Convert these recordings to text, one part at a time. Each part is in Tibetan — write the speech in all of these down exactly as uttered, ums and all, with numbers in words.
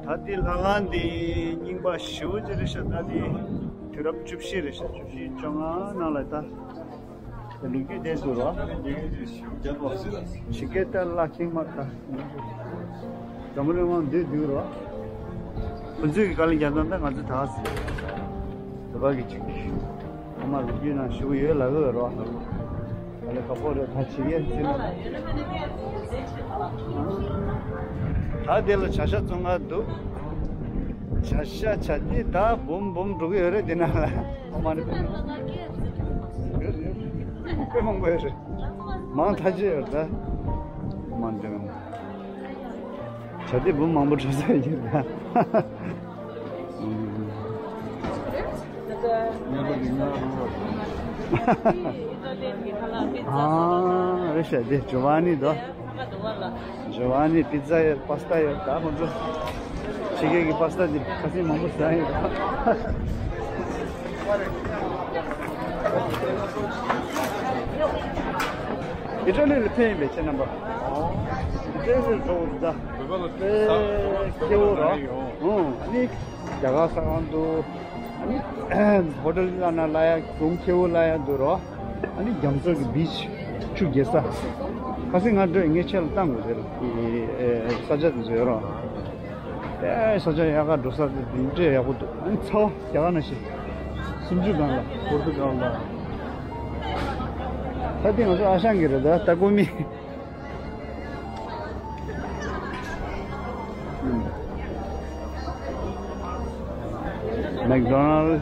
ད་འདི་ལྷ་ཁང་འདི་རྙིང་པ་ཞེ་པོ་ཅིག་རེད་ཤག་ད་འདི་དུས་རབས་བཅུ་བཞི་རེད་ཤག་བཅུ་བཞི་བཅོ་ལྔ་ནང་ལ་ད། ལོ་རྒྱུས་བསྡད་འདུག་རོ། ཕྱི་རྒྱལ་ལྟར་བརླག་ཤིང་མ་ད། འཛམ་བུ་གླིང་དབང་འདུས་འདུག་རོ། ཁོ་ཚོས་ཀྱི་དཀའ་ལས་རྒྱག་སྟངས་ད་ང་ཚོས་ད་ག་ཟེ། དེ་བ་གི་ཅིག་ཨ་མ་ལོ་རྒྱུས་ནང་ཞུ་གི་ཡོད་ལབ་གི་རོ། དཀའ་ལས་ཁག་པོ་རེད་ད་བྱེད་ཡས་ཟེར་ན། ད་དེ་ལ་བྱ་ཤ་བཙོང་ག་འདུག་བྱ་ཤ་བྱ་དེ་ད་འབུམ་འབུམ་འགྲོ་གི་ཡོད་རེད་དེ་ན་ལ། ཨ་མ་རེད། ཡོད་ཡོད། དཔེ་མང་པོ་ཡོད་རེད། མང་ཐག་ཆོད་ཡོད་ད། མང་དྲན། བྱ་དེ་འབུམ་མང་པོ་འགྲོ་ས་ཡོད་ད། ཨ་རེད་ཤག་དེ་ཇོ་ཝ་ནི་དོ། ཇོ་ཝ་ནི་པི་ཛ་ཡོད། པ་སི་ཏ་ཡོད། ད་ཁོང་ཚོ་ཕྱི་རྒྱལ་གྱི་པ་སི་ཏ་འདི་ཁ་སེང་མང་པོ་ཟ་ཡོད། ཨི་ཊ་ལི་ལ་ཕེབས་ཡིན་པས་ཁྱེད་རྣམ་པ། ཨི་ཊ་ལི་འགྲོ་འདུག་ད། དཔེ་སྐྱིད་པོ་རོ། ཨོ་ཨ་ནི་རྒྱ་གར་ས་ཁང་འདུག་ཨ་ནི་ཧོ་ཊེལ་ལ་ན་ལ་ཡ་གུང་ཁེ་བོ་ལ་ཡ་འདུག་རོ། ཨ་ནི་རྒྱ་མཚོ་གི་བིཆ་ཆུ་རྒྱས་ས། ཁ་སང་ང་འགྲོ་ངས་ཁྱེད་ལ་བཏང་དགོས་ཟེར་གི་ས་ཆ་དེ་ཚོ་ཡོད་རོ། ཨེ་ས་ཆ་ཡག་ག་འགྲོ་ས་དེ་འདྲས་ཡག་པོ་འདུག་ཨ་ནི་ཚ་བ་རྒྱ་གར་ན་ཞིག་སུམ་ཅུ་སྒང་ལ་པོར་ཏུ་གལ་ལ། ད་དེ་ང་ཚོ་ཨ་ཤང་གི་རེད་ད་ལྟ་གོ་མི། མེག་ཌོ་ནལ། དེ་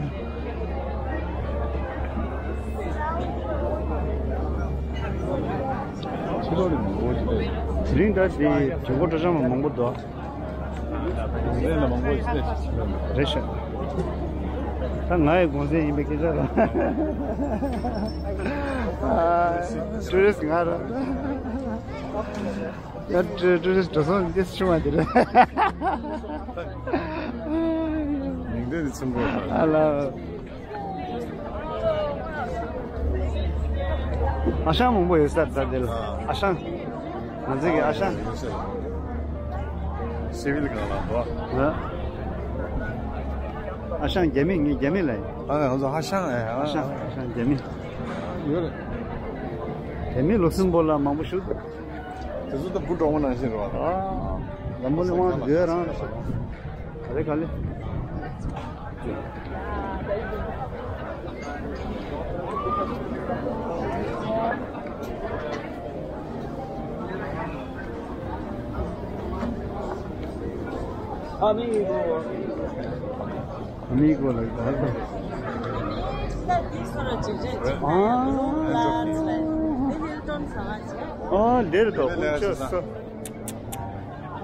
རིང་ད་དེ་དྲི་གོ་སྤྲོ་འཆམ་མང་པོ་འདུག་རེད་ཤག་ད་ང་ཡི་གོང་ཚད་ཡིན་པའི་སྐད་ཆ་རེད། ཨ། ཊུ་རི་སི་ང་རེད། ཡ་ཊུ་ཊུ་རི་སི་འགྲོ་སོང་འདི་ཆུང་བ་འདི་རེད། མིང་དོན་འདི་ཆེན་པོ་རེད། ཨ་ལ། ཨ་ཤང་མང་པོ་ཡོད་ས་རེད་ད་འདི་ལ། ཨ་ཤང་། ང་ཚོ་གི་ཨ་ཤང་། སི་ཝིལ་གང་ལ་འགྲོ། ཨ་ཤང་རྒྱ་མི། ངས་རྒྱ་མི་ལ་ཡིན། ཨ་ང་ཚོ་ཨ་ཤང་ཨེ། ཨ་ཤང་། ཨ་ཤང་རྒྱ་མི། ཡོད་རེད། རྒྱ་མི་ལུག་སེམ་བོར་ལ་མང་པོ་བཞུགས། དེ་ཚོ་ད་བུ་གྲོགས་མོ་ནང་བཞིན་རེད་བ། ཨ། ལམ་བུ་ནི་དབང་དུ་ཡོད་རང་རེད་ཤག་ག་ལེ་ག་ལེ། ཨ་མི་གི་གོ་ལ་ག་རེ། ཨ། ཨ་འདིར་དོ་ཁོང་ཆོས་སོ།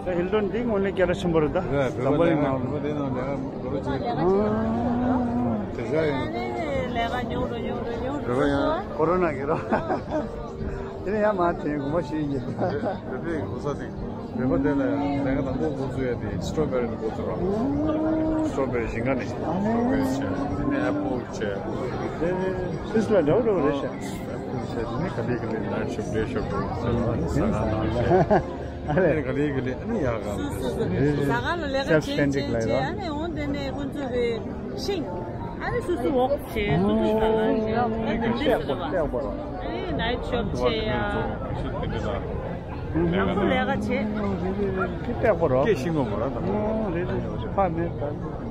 ད་ཧིལ་ཊོན་འདི་དངོས་གནས་སྐད་གྲགས་ཆེན་པོ་རེད་ད། འཛམ་བུ་གླིང་ནང་ལ། བོད་པའི་ནང་ལ་ལས་ཀ་འགྲོ་རོགས་བྱེད། ཨ། དེ་ཤ་ཡིན། ལས་ཀ་ཉུང་རུ་ཉུང་རུ་ཉུང་རུ་སོང་བ། ཀོ་རོ་ན་གི་རོ། དེ་ནས་ཡང་མ་དེ་དགོངས་པ་བཞེས་ཡིན། བོད་པའི་གོ་ས་དེ། བོད་པ་དེ་ལ་ལས་ཀ་དང་པོ་འགོ་བཙུགས་ཡ་དེ་སི་ཊྲོ་བེ་རི་ནས་འགོ་བཙུགས་རོགས། སི་ཊྲོ་བེ་རི་ཞིང་ཁ་ནས། སི་ཊྲོ་བེ་རི་བྱས། དེ་ནས་ཨེ་པལ་བྱས། དེ་ནས་སུད་སི་ལ་འདྲ་བོ་འདྲ་བོ་རེད་ཤག་ཨེ་པལ་བྱས། དེ་ནས་ག་ལེ་ག་ལེ་ནའིཊ་ཤོབ་ཌེ་ཤོབ་འགྲོ་ཟེར་བ་ནི་ཟ་ཁང་ནང་བྱས། ཨ་ལས། ག་ལེ་ག་ལེ་ཨ་ནི་ཡག་ག་ཟ་ཁང་ལ་ལས་ཀ་བྱེད་བྱེད་བྱེད། ཨ་ནི་འོང་དེ་ནས་ཁོང་ཚོ་གི་ཤིང་། ཨ་ནི་སོ་སོ་འོག་བྱེད། སོ་སོ་ཟ་ཁང་བྱེད། ཨ་ནི་འདི་ཟེར་བ། ཨ་ནི་ནའིཊ་ཤོབ་བྱེད་ཡ། ཁོང་ཚོ་ལས་ཀ་བྱེད། སྐད་ཤིང་ངོ་མོ་ར་དང་པོ། རེད་རེད་རེད། ཕ་མེད་ད།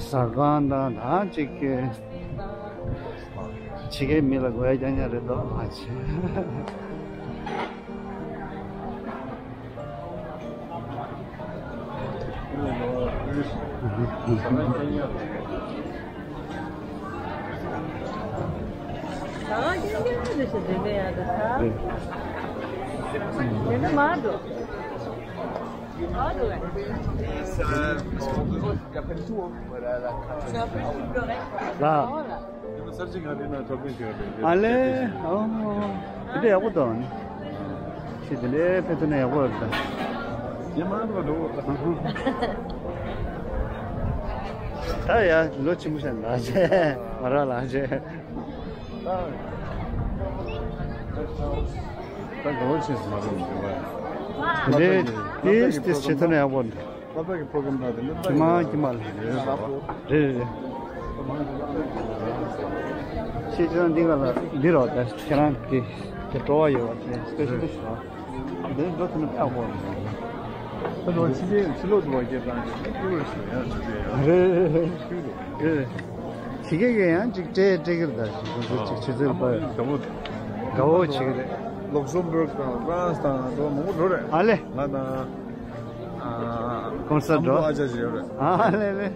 ཟ་ཁང་དང་ད་ཅིག་གི་ཕྱི་རྒྱལ་མི་ལ་དགོས་ཡ་རྐྱང་རྐྱང་རེད་དོ། ཨ་ཅེ། ད་ག་ཡིན་ཡིན་ནི་ཞིག་དེ་འདྲ་ཡ་དེ་ད། དེ་ནི་མ་འགྲོ། མ་འགྲོ་བས། ལ། ཨ་ལེ། ཨོ། དེ་འདྲ་ཡག་པོ་འདུག་ཨ་ནི། ཁྱེད་དེ་ལས་ཕེབས་ཐུབ་ན་ཡག་པོ་རེད་ད། ཉི་མ་འགྲོ་འགྲོ། ད་ཡ་ལོ་ཆེན་པོ་ཞིག་ལ་ཆེ་མ་ར་ལ་ཆེ། ད་ག་བ་ཆེ་སུ་མ་རུང་འགྲོ་བ། དེ་འདྲའི་ཏིས་ཏིས་བྱེད་ཐུབ་ན་ཡག་པོ་འདུག་ལྷག་པའི་པོ་རོ་གྷ་རམ་ད་དེ་འདྲ་ད་ཀྱི་མ་ཀྱི་མ་ལ་རེད་རེད་རེད། ཤེས་ཅི་ཙང་འདི་ག་ལ་འདི་རོགས་ད་ཁྱེད་རང་གི་དེ་སྤྲོ་བ་ཡོད་པ་དེ་སྤེ་ཤལ་ཏི་ཤི་རོགས་འདི་འགྲོ་ཐུབ་ན་ཕྱག་པོ་རེད། ད་ལོ་ཕྱི་རྒྱལ་ཕྱི་ལོགས་འགྲོ་བ་སྐད་བཏང་ཅིག་ཏུ་རེད་ཞུ་ཡ་ཞུ་དེ་ཡ་རེད་རེད་རེད། ཕྱི་རྒྱལ་གྱི་ཡང་ཅིག་སྤྲད་སྤྲད་ཀྱི་རེད་ད་ཞུ་ཁོང་ཚོ་ཅིག་ཆུ་ཚོད་པ་དགའ་བོ་དགའ་བོ་བྱེད་ཀྱི་རེད། ལོག་སོམ་བྷོརག་དང་ཧྥ་རན་སི་དང་འགྲོ་མང་པོ་འགྲོ་རེད། ཨ་ལེ། ང་དང་། ཨ། ཀོན་སར་ཨ་མདོ་འགྲོ། ཨ་ཅག་ཅིག་ཡོད་རེད། ཨ་ལེ་ལེ།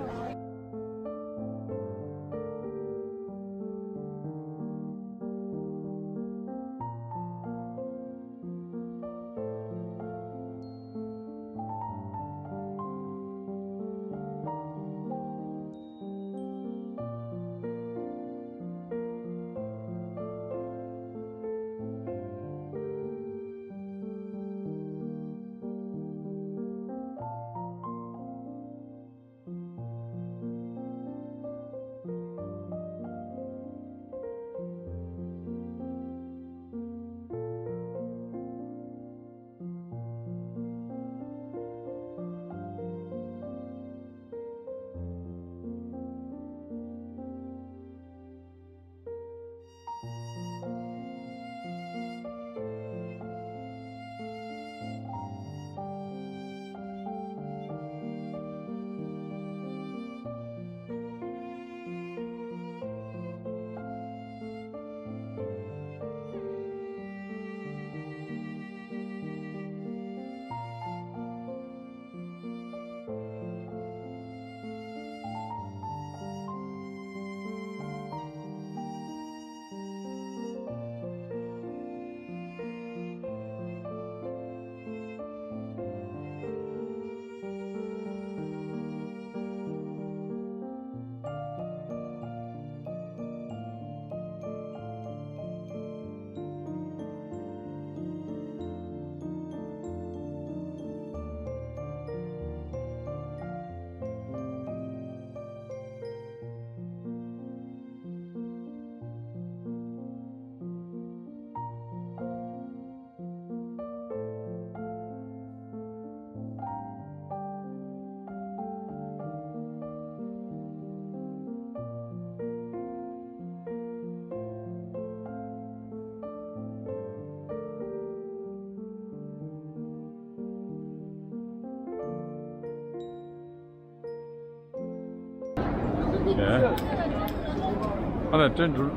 ཨ་ལ་ཀྲེན་འགྲུལ།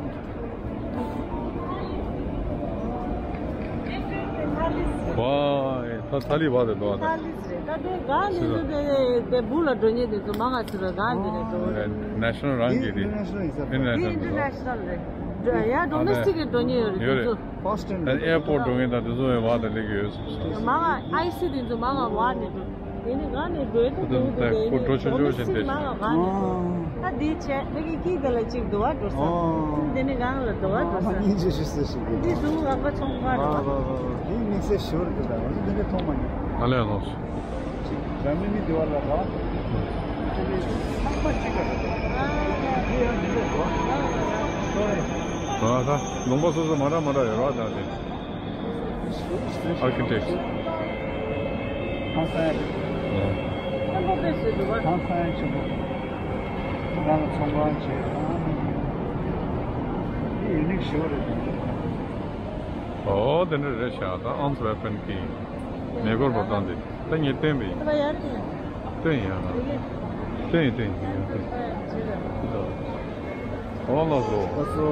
ཝའེ། ད་ཐ་ལི་བ་དེ་འདུག་ཨ། ད་ལི་རེད། ད་དེ་ག་ལི་ལི་དེ་དེ་སྦུག་ལ་འགྲོ་མཁན་དེ་ཚོ་མང་ང་ཚོ་ར་ག་འདི་རེད་འགྲོ་རེད། ནེ་ཤ་ནལ་རང་གི་རེད། ཨིན་ཊར་ནེ་ཤ་ནལ་ཡིན་ས་རེད། ཨིན་ཊར་ནེ་ཤ་ནལ་རེད། ཡ་ཌོ་མེ་སི་ཊིག་གི་འགྲོ་མཁན་ཡོད་རེད་ཡོད་དེ་རེད། ཚོ། ཕར་སི་ཊེན་ཨེར་པོར་ཊི་འགྲོ་མཁན་དང་དེ་ཚོ་ཡང་བ་དང་ལེགས་ཡོད་སོང་། མང་ང་ཨའི་སི་དེ་ཚོ་མང་ང་བ་ནས་འགྲོ། དེ་ནི་གང་ནས་འགྲོ་ཡོད་དུ་འགྲོ་འགྲོ་དེ་ནི་ཁོ་འགྲོ་ཆོག་ཆོག་བཞིན་དེ། མང་ང་གང་ནས་འགྲོ། ད་དེའི་ཆེད་ད་གི་ཀི་དེ་ལ་གཅིག་འདུག་བ་འགྲོ་ས། དེ་ནི་གང་ལ་འདུག་བ་འགྲོ་ས། སྙིང་རྗེ་ཞུ་སྲིད་ཞིག་གི། འདི་ཟུང་རག་པ་ཚོང་པ་རེད་བ། དེ་དམིགས་བསལ་ཞོར་དུ་ད་འོན་ཏེ་འདི་འདྲ་མཐོང་མ་མྱོང་། ཨ་ལས་ལོ། ཅིག་འདྲ་མིན་མི་འདི་བ་ལ་ར། ཅི་ལས་ཚང་མ་གཅིག་པ་རེད། དེ་ཡང་འདི་འདྲ་འགྲོ། སོ་རེད། ད་ད་ལུང་པ་སོ་སོ་མ་འདྲ་མ་འདྲ་ཡོད་ར་ད་དེ། Architect. ཧང་སང་ཡ་རེད། ཧང་སང་ཡ་ཆེན་པོ། ང་ལ་ཚོང་ཁང་བྱས། ཨ་ནི་ཡུ་ནིག་ཞེ་པོ་རེད། ཨོ་དེ་འདྲ་རེད་ཤག་ད་ཨན་ཊི་ཝེར་པན་གི་མེ་འཁོར་བ་བཏང་སྟེ་ད་ངས་བསྟན་པ་ཡིན། ད་ཡར་ནས། བསྟན་ཡིན་ཡ་ན། བསྟན་ཡིན་བསྟན་ཡིན་ཡ་བསྟན། ཨོ་ལགས་སོ། ལགས་སོ།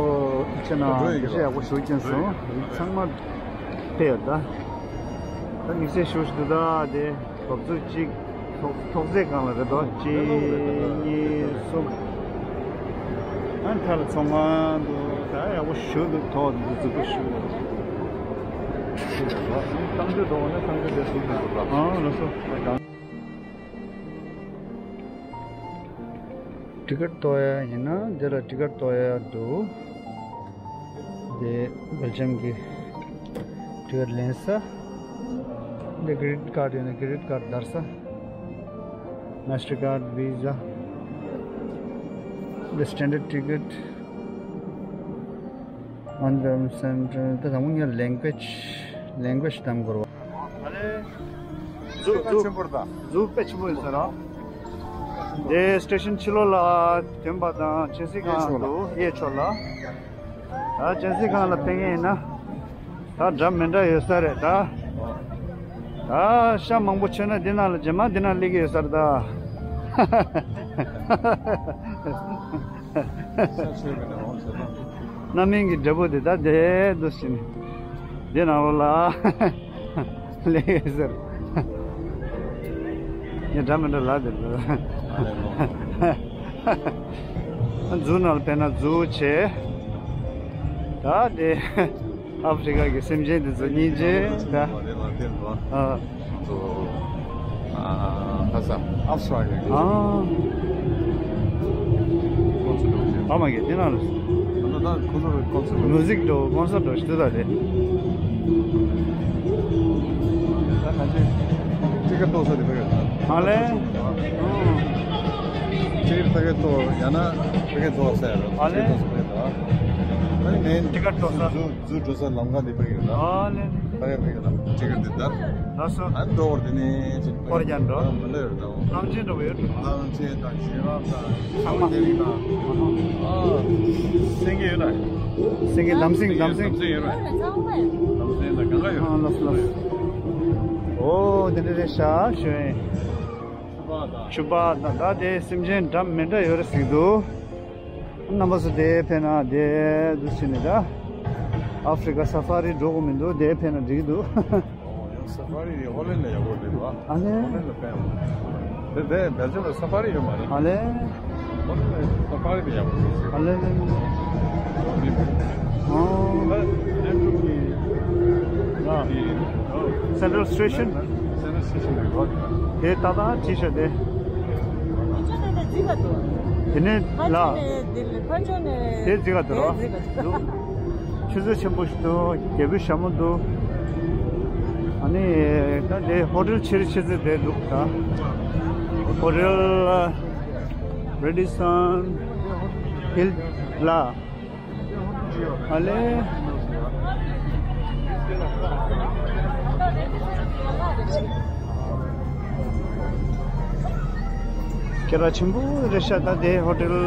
ཁྱེད་རྣམས་འགྲེལ་བཤད་ཡག་པོ་ཞུ་རྐྱེན་སོང་། ཚང་མ་ཕེབས་ཡོད་ད། ད་དམིགས་བསལ་ཞུ་ཞུ་ད་དེ་འགོ་ཚུགས་གཅིག་ཐོག་ཐོག་བརྩེགས་སྒང་ལ་རེད་དོ། གཅིག་གཉིས་གསུམ། ཨ་མཐའ་ལ་ཚོང་ཁང་འདུག་ཡག་པོ་ཞུ་འདུག་ཐོག་འདི་ཚོ་ཞུ། གཏམ་རྒྱུད་འགྲོ་བ་ནི་གཏམ་རྒྱུད་དེ་ཟུར་དུ་འགྲོ་ཨ་ལགས་སོ། ཊི་ཀེཊ་གཏོང་ཡ་ཡིན་ན་འདི་ལ་ཊི་ཀེཊ་གཏོང་ཡ་འདུག་དེ་སྦེལ་ཇམ་གྱི་ཊི་ཀེཊ་ལེན་ས། འདི་ཀེ་རེ་ཌིཊ་ཀཱཌ་ཡོད་ན་ཀེ་རེ་ཌིཊ་ཀཱཌ་བརྡར་ས། མཱས་ཊར་ཀཱཌ། ཝི་ཟ། འདི་སི་ཊེན་ཌརཌ་ཊི་ཀེཊ། ཨོན་པེ་མེན་ཊི་སེན་ཊར་ད་དང་པོ་ངས་ལེང་གུ་ཨེཇ་ལེང་གུ་ཨེཇ་གདམ་དགོས་རེད་པ། ཨ་ལས། ཛུ་ཛུ་ཆེན་པོ་རེད་ད། ཛུ་དཔེ་ཆེན་པོ་ཡིན་ས་རེད། དེ་སི་ཊེ་ཤན་ཕྱི་ལོགས་ལ་ཐོན་པ་དང་ཆབ་སྲིད་ཁང་དུ་གཡས་ཕྱོགས་ལ། ད་ཆབ་སྲིད་ཁང་ལ་ཕེབས་མཁན་ཡིན་ན། ད་འདྲ་མི་འདྲ་ཡོད་ས་རེད་ད། ད་ཤ་མང་པོ་མཆོད་ན་འདི་ནང་ལ་རྗེས་མ་འདི་ནང་སླེབས་ཀྱི་ཡོད་ས་རེད་ད། རྣམ་སྨིན་གྱི་འབྲས་བུ་དེ་ད་དེ་འདུག་ཟིན། འདི་ནང་ལོགས་ལ་སླེབས་ཡོད་ས་རེད། ངས་འདྲ་མི་འདྲ་ལབ་བསྡད་འདུག་ཛུ་ནང་ལ་ཕེབས་ན་ཛུ་བྱས། ད་དེ། ཨ་ཧྥི་རི་ཀ་གི་སེམས་ཅན་དེ་ཚོ་སྙིང་རྗེ་ད། ཨ། ཁ་སང་ཨབ་སི་ཊྲེག་ཊི་ཨ། ཁོང་ཚོ་འགྲོ་ཨ་མ་གི་དེ་ནང་ལ། ད་ལྟ་ཁོང་ཚོ་ཁོང་ཚོ་མུ་ཟིག་འགྲོ་ཀོན་སར་ཊི་འགྲོ་ཞིག་ད་དེ། ད་ག་ཅི་ཅི་ག་ཏོག་ས་དེ་བས་ཡོད་ད། ཨ་ལས། ཅི་ག་ཕ་གི་ཏོག་ཡང་ན་ཕ་གི་ཏོག་ས་ཡ་རོ། ཨ་ལས། ཅི་ག་ཏོག་ས་ཕ་གི་ཏོག་ཨ་ནི་ངས་ཅི་ག་ཏོག་ས། ཛུ་ཛུ་འགྲོ་ས་ལམ་ཁ་འདི་ཕ་གི་རེད་ད། ཨ་ལེ་ལེ། ཕ་གི་ཕ་གི་རེད་ད། ཅི་ག་འདི་ད། ལགས་སོ། ཨ་འགྲོ་བར་འདི་ནས་ཅི་ཕོར་རྒྱག་འགྲོ། མི་ལོས་རེད་ད། གླང་ཆེན་འགྲོ་བའི་རེད། གླང་ཆེན་དང་ཞེ་རག་དང་ཚང་མ་དེ་རིགས་དང་། ཨ། སེང་གེ་ཡོད་ན། སེང་གེ་འདམ་སེང་འདམ་སེང་། འདམ་སེང་ཡོད་ན། འདམ་སེང་དང་གང་ག་ཡོད། ཨ་ལགས་སོ་ལགས་སོ། ཨོ་དེ་འདྲ་རེད་ཤག་ཞུ་ཡིན། ཕྱུ་པ་དང་ད་དེ་སེམས་ཅན་འདྲ་མི་འདྲ་ཡོད་རེད་ཟེར་གྱི་འདུག་རྣམ་པ་ཚོ་དེ་ཕེབས་ན་དེ་འདུག་ཕྱིན་ནས་ད་ཨ་ཧྥི་རི་ཀ་ས་ཕ་རི་འགྲོ་དགོས་མི་འདུག་དེ་ཕེབས་ན་འགྲིག་གི་འདུག་ཡང་ས་ཕ་རི་ནི་ཧོ་ལན་ལ་ཡག་པོ་རེད་པ། ཨ་ལེ། ཧོ་ལན་ལ་ཕེབས་དེ་དེ་སྦེལ་ཇམ་ལ་ས་ཕ་རི་ཡོད་མ་རེད། ཨ་ལེ། ཧོ་ལན་ལ་ས་ཕ་རི་དེ་ཡག་པོ་རེད། ཨ་ལེ་ལེ་ལེ། ཨོ། ཨ། སེན་ཊྲལ་སི་ཊེ་ཤན། སེན་ཊྲལ་སི་ཊེ་ཤན་རེད་པ། དེ་ཏག་ཏག་བྲིས་ཤག་དེ། དེ་ནས་ལ། དེ་རྫི་ག་འདུག་རོ། ཆུ་ཚོད་ཆེན་པོ་ཞིག་འདུག་རྒྱལ་པོའི་ཞྭ་མོ་འདུག་ཨ་ནི་ད་དེ་ཧོ་ཊེལ་ཆེ་རུ་ཆེ་ཚོད་དེ་འདུག་ད། ཧོ་ཊེལ་རེ་ཌི་སན་ཧིལ་ལ། ཨ་ལེ། སྐད་གྲགས་ཆེན་པོ་རེད་ཤག་ད་དེ་ཧོ་ཊེལ་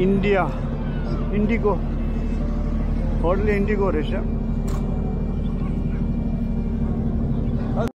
ཨིན་ཌི་ཡ། ཨིན་ཌི་གོ། ཧོ་ཊེལ་ཨིན་ཌི་གོ་རེད་ཤག